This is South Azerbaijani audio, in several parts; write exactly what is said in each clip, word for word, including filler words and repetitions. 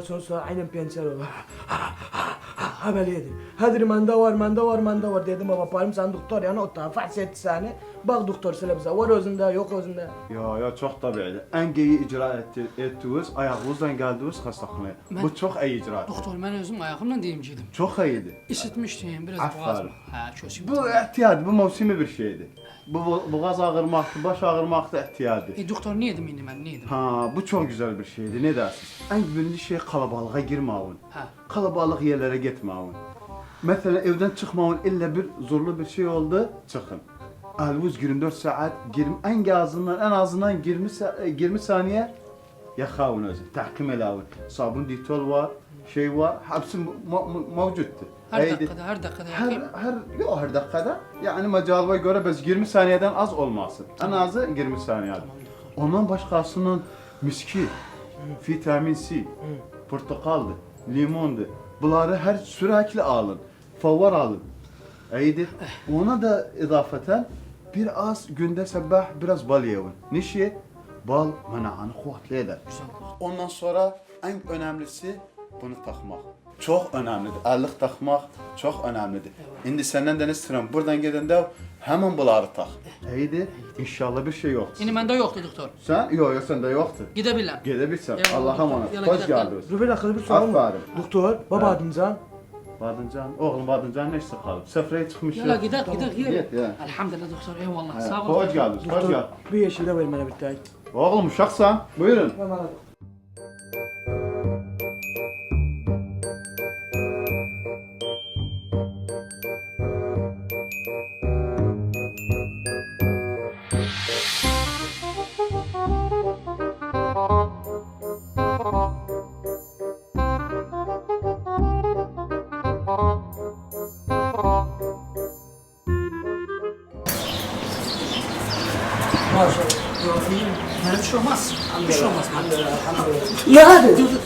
چون سونرا عیناً پنچر اولور. ها، بئله ائدیر. هه، دئییر، منده وار، منده وار، منده وار. دئدیم، بابا، آپاریم سنی دکتر یانینا، او دا فحص ائتدی سنی. باخ، دکتر، سئله بیزه وار اؤزونده، یوخ اؤزونده. یا، یا، چوخ طبیعی‌دیر. ان قوی اجرا ائتدی-، ائتدینیز، آیاغینیزلا گلدینیز خسته‌خانایا. من بو چوخ ایی اجرا ائتدینیز. دکتر، من اؤزوم آیاغیملا دئییم گئدیم. چوخ ایی‌دیر. ایشیتمیشدیم، بیر آز بوغازیم. آفرین. هه، کؤسوم. بو احتیاط، بو موسمی بیر شئی‌دیر. بو بو-، بوغاز آغریماقدیر، باش آغریماقدیر، احتیاط‌دیر. ائ، دکتر، نه ائدیم ایندی من، نه ائدیم؟ ها، بو چوخ گؤزل بیر شئی‌دیر، نه دئیرسینیز؟ ان مهم شئی، قالابالیغا گیرمه‌یین. هه. قالابالیق یئرلره گئتمه‌یین. مثلا، ائودن چیخمایین، الّا بیر زورلو بیر شئی اولدو، چیخین. الیویز ایگیرمی دؤرد ساعت گیرم-، ان آزیندان، ان آزیندان ایگیرمی سا-، ائ، ایگیرمی ثانیه یاخاوین اؤزو، تعقیم ائله‌یین. صابون، دئتول وار، شئی وار، هپسی مو-، مو-، موجوددور. هر ایی‌دیر. دقیقه‌ده، هر دقیقه‌ده هر، یاخاییم؟ هر، یوخ، هر دقیقه‌ده. یعنی، مجالیوا گؤره بس ایگیرمی ثانیه‌دن آز اولماسین. ان آزی ایگیرمی ثانیه‌دیر. تامام، دکتر. اوندان باشقاسی‌نین میسکی، ویتامین سی، پورتاغالدیر، لیموندور. بونلاری هر سورکلی آلین. فوار آلین. ایی‌دیر. اونا دا اضافتاً بیر آز گونده صاباح بیر آز بال یئیین. نیشی؟ بال مناعه‌نی قووتلاییر. گؤزل. اوندان سونرا ان اؤنملی‌سی بونو تاخماق. چوخ اؤنملی‌دیر. اللیک تاخماق چوخ اؤنملی‌دیر. ائوت. ایندی سندن ده نه ایسته‌ییرم، بورادان گئدنده همین بونلاری تاخ. ایی‌دیر. انشاءالله بیر شئی یوخدور. ایندی منده یوخدور، دکتر. سن؟ یوخ، یوخ، سنده یوخدور. گئده بیلیرم. گئده بیلیرسن. ائوالله، آللاها امانت. یولا، اول گئده بیلیرم. خوش گلدینیز. دور، بیر دقیقه، بیر سؤالیم وار. آفرین. دکتر، بابا، هه. بادیمجان؟ بادیمجان، اوغلوم، بادیمجان نه ایشده قالیب؟ سفره‌یه چیخمیشیق. یولا، گئدک، گئدک، یئیک. گئت، یئ. الحمدلله، دکتر، ائیوالله. هه، ساغ اول. خوش گلدینیز، خوش گلدینیز. دکتر، بیر یئشیل ده وئر منه بیر تک. اوغلوم، اوشاقسان، بویورون. وئر منه. ماشاءالله. یوخ، ایییم. منه بیر شئی اولماز. بیر شئی اولماز منه. الحمدلله، الحمدلله. نه‌دیر؟ دور، دور.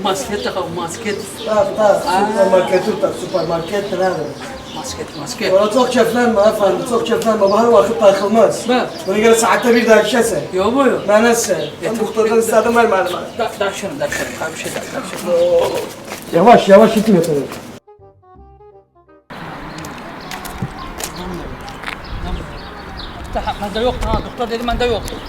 ماسکت تاخاق، ماسکت. تاخ، تاخ، آ. سوپرمارکتی تاخ، سوپرمارکت نه‌دیر؟ ماسکت، ماسکت. اورا چوخ کئفلنمه، ها، فاروق، چوخ کئفلنمه. بو هر واخت تاخیلماز. به. بونا گؤره ساعتده بیر داها کئچه‌سن. یوخ، بو یوخ. منه سن. ائ، من دکتردان ایسته‌دیم، وئر منه. دا-، داغیشیرام، داغیشیرام. هه، بیر شئی داها، داغیشیرام. یاواش، یاواش، ایتمه، تامام. داها، منده یوخدور ها، دکتر دئدی منده یوخدور.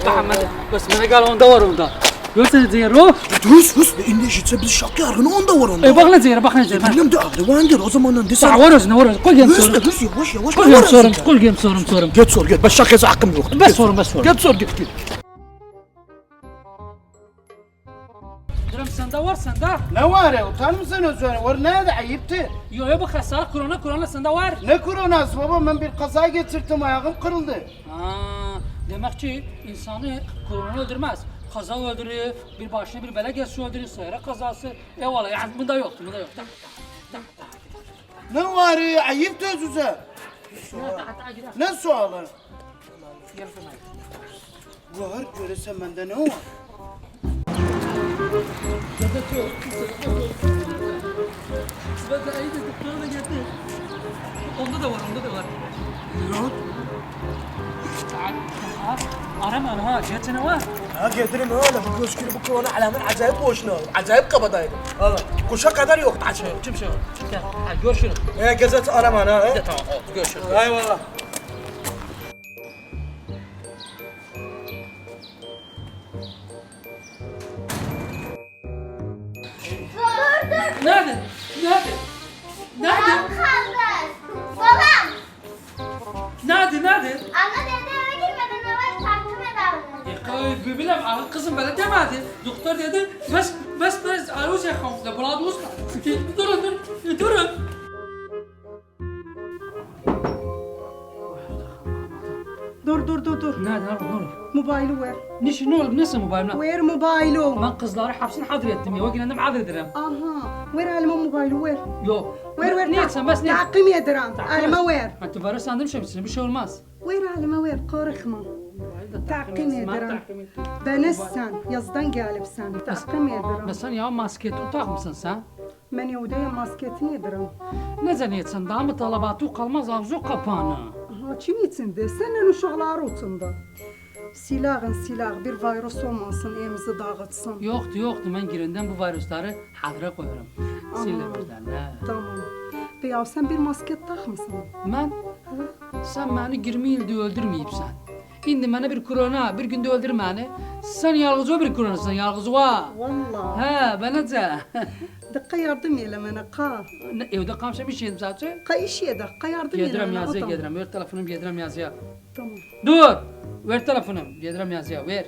داها، منده، بس منه گل اوندا وار اوندا. گؤرسن نئجه یئریر او؟ دور، سوس، ایندی ائشیتسه بیزی شاک یارغینی اوندا وار اوندا. ائ، باخ نئجه یئریر، باخ نئجه یئریر، باخ. بیلمیرم ده، آغری وار اندیر، او زاماندان دئسن. داها، وار اؤزونه، وار اؤزونه. قوی گلیم سوروم. دور، دور، یاواش، یاواش، قوی گلیم سوروم، قوی گلیم سوروم، سوروم. گئت سور، گئت، باشقا کسه حاققیم یوخدور. بس سوروم، بس سوروم. گئت سور، گئت، گئت. دورام، سنده وار، سنده. نه وار یا؟ اوتانمیرسان اؤزونه؟ وار، نه‌دیر؟ عییبدیر. یوخ، یوخ، بو خسته‌لیک کرونا، کرونا سنده وار. نه کروناسی، بابا؟ من بیر قضا گئچیردیم، آیاغیم قیریلدی. ها، دئمک کی، اینسانی کرونا اؤلدورمز. قضا اؤلدورور، بیر باشینا بیر بلا گلسه اؤلدورور، سیاره قضاسی. ائیوالله، یعنی بوندا یوخدور، بوندا یوخدور. نه وار، عییبدیر اؤزونوزه. نه سؤالی؟ وار، گؤره‌سن منده نه وار؟ اوندا دا وار، اوندا دا وار. یوخ. آرام، آرام، ها، گئتدین ها؟ ها، گئدیرم، ائله بو گؤز گولو، بو کرونا عالمین عجایب بوشونا، عجایب قابادایدی. والله، قوشا قدر یوخدور آچیق. کیم شئی؟ گل، ها، گؤروشوروک. ائ، گزت آرام، ها، ائ؟ تامام، اولدو، گؤروشوروک. آی والله. دور، دور. نه‌دیر؟ نه‌دیر؟ نه‌دیر؟ بابام قالدی. بابام. نه‌دیر، نه‌دیر؟ آنا دئدی، ائوه گیرمه‌دن اول تعقیم ائده‌لیم. ائ، قوی، بیر بیلم، آغا قیزیم بئله دئمه‌دی. دکتر دئدی، بس، بس، بس، عروس یاخامدا، بولادوز. دورون، دور، دورون. دور، دور، دور، دور. نه‌دیر، نه اولوب، نه اولوب؟ موبایلی وئر. نیشی، نه اولوب، نه‌سه موبایلیملا؟ وئر موبایلی. من قیزلاری هپسینی حاضر ائتدیم، ائوه گیرنده حاضر ائدیرم. آها، وئر الیمه موبایلی، وئر. یوخ. وئر، وئر، نه ائتسن، بس نه ائتسن؟ تعقیم ائدیرم، تعقیم الیمه ائت. وئر. هه، دوباره سندیم شئی، بیر شئی اولماز. وئر الیمه، وئر، قورخما. موبایلی دا تعقیم ائتسین، منی تعقیم ائدیرم. تعقیم ائت. بنی‌سن، یازدان گلیبسن، بس، تعقیم ائدیرم. بس سن یا ماسکتی تاخمیسان سن؟ من ائوده‌یم، ماسکتی نئدیرم؟ نئجه نئدیرسن؟ داها مطالباتی قالماز، آغزی قاپانی. آها، کیم اوچوندور؟ سنن اوشاقلاری اوچوندور. سیلاغین، سیلاغ، بیر ویروس اولماسین، ائویمیزی داغیتسین. یوخدور، یوخدور، من گیرندن بو ویروسلاری حاضیرا قویورام. آها. سیللر بیردن، هه. تامام. بیا، سن بیر ماسکت تاخمیسان؟ من؟ هه؟ سن منی اییرمی ایلدیر اؤلدورمه‌ییبسن. ایندی منه بیر کرونا، بیر گونده اؤلدور منی. سن یالقیز او بیر کروناسان، یالقیز او. والله. هه، بنه‌جه. دقه یاردیم ائله منه، قا. نه، ائوده قالمیشام، ایش یئریمده‌جه. قا، ایش یئرده، قا یاردیم ائله منه، آدام. گئدیرم یازییا، گئدیرم. وئر تلفونومو، گئدیرم یازییا. تامام. دور! وئر تلفونومو، گئدیرم یازییا، وئر.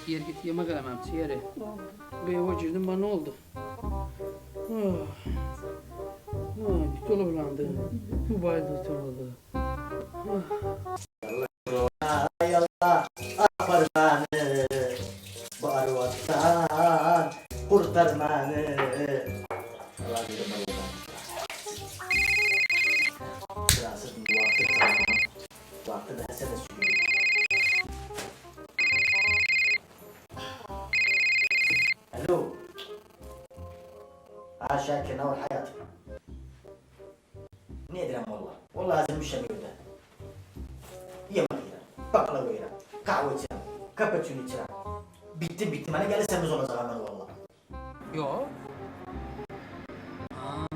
یئری گئت، یئمک ائله‌مه‌میشم، یئری. تامام. بیر ائوه گیردیم، باخ، نه اولدو؟ اوه. اوه، بیتدی، بولاندی. بو بایدی، چیخدی. اوه. یاللاه، یاللاه، آپار منی بو آرواددان، قورتار منی. آللاه بیلیر، من اورادان. سیراسیز، بو واختی تامام. بو واختی دا حسن ده سورویور. الو. ها، شاکر، نه وار، حیاتیم؟ نه ائدیرم والله؟ والله حاضیرمیشام ائوده. یئمک یئییرم، باقلا یئییرم، قهوه ایچیرم، کاپوچینو ایچیرم. بیتدی، بیتدی. منه گلیرسن، بیز اولاجاغام من والله. یوخ. ها.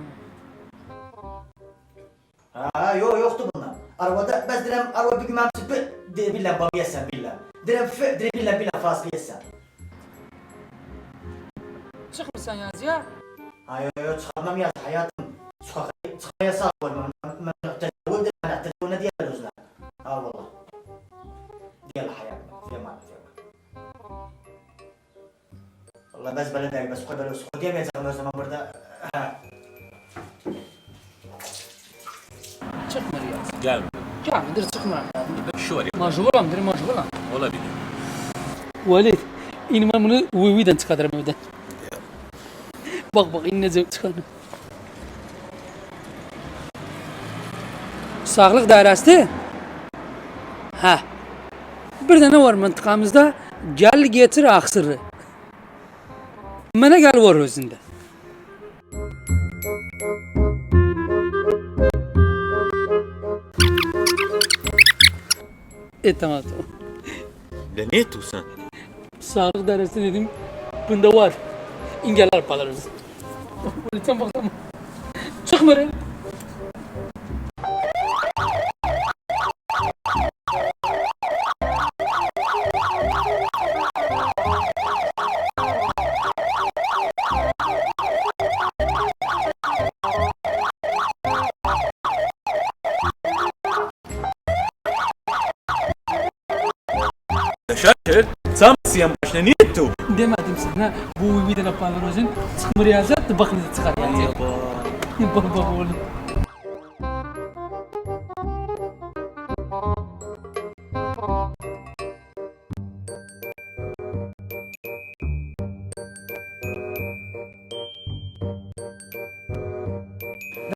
ها، یوخ، یوخدور بوندان. آروادا، بس دئییرم، آرواد بیر گون منیم اوچون پ-، دئیه بیللم، بابا یئسن بیللم. دئییرم، ف-، دئیه بیللم، بیللم، فارسلی یئسن. چیخمیرسان یازییا؟ ها، یوخ، یوخ، چیخارمام یازی، حیاتیم. چیخا-، چیخارمام یازی، ساغ اول، من، من، من، تجاوز دئییرم، من، تجاوز نه دئیرلر اؤزونه؟ ها، والله. دئیرلر حیاتیم، دئیرم، دئیرم. والله بس بئله دئییل، بس قوی بئله اولسون. قوی دئیه‌مه‌یه‌جم اؤزومه بورادا. هه. چیخمیر یازی. گلمیر. گلمیر، دئییر، چیخمیرام یازی. بیر ده ایشی وار یا. مشغولام، دئییر، مشغولام. اولا بیلیر. ولید، ایندی من بونو وی وی‌دن چیخاردیرام ائودن. باخ، باخ، ایندی نئجه چیخاردیم. ساغلیق دایره‌سی؟ هه. بیر دنه وار منطقه‌میزده، گلیر گئچیر آخسیریر. منه گلیر وار اؤزونده. ائ، تامام، تامام. ده نه ائتدین سن؟ ساغلیق دایره‌سینه دئدیم، بوندا وار. اینجه‌لر آپاریر بیزی. بونو سن باخسان. چیخمیر. شاکر، سن سیان باشینا نه ائتدین؟ دئمه‌دیم سنه، بو وی وی‌دن آپاریر اؤزون، چیخمیر یازی، باخ نئجه چیخاردیم. آی، بابا. بابا اوغلو.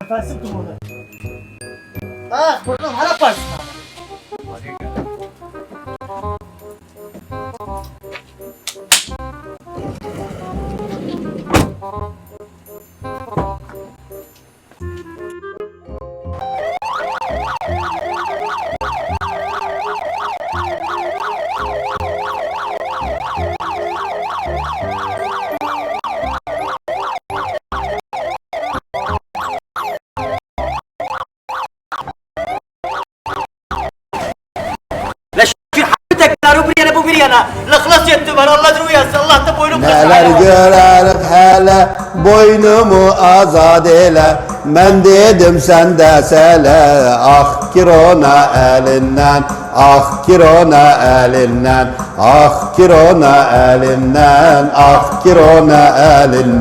نفسیم توتولدو. آه، بورنوم هارا آپارسین؟ لا شاکر، حبیب تکراری بیر یانا، بو بیر یانا. لا خلاص ائتدی منی، آللاه جوی یازسین، آللاه دا بوینوم. نه‌لر گؤرریک هله، بوینومو آزاد ائله. من دئدیم، سن ده سئله. آخ، گیر اونا الیندن، آخ، گیر اونا الیندن، آخ، گیر اونا الیندن، آخ، گیر اونا الیندن.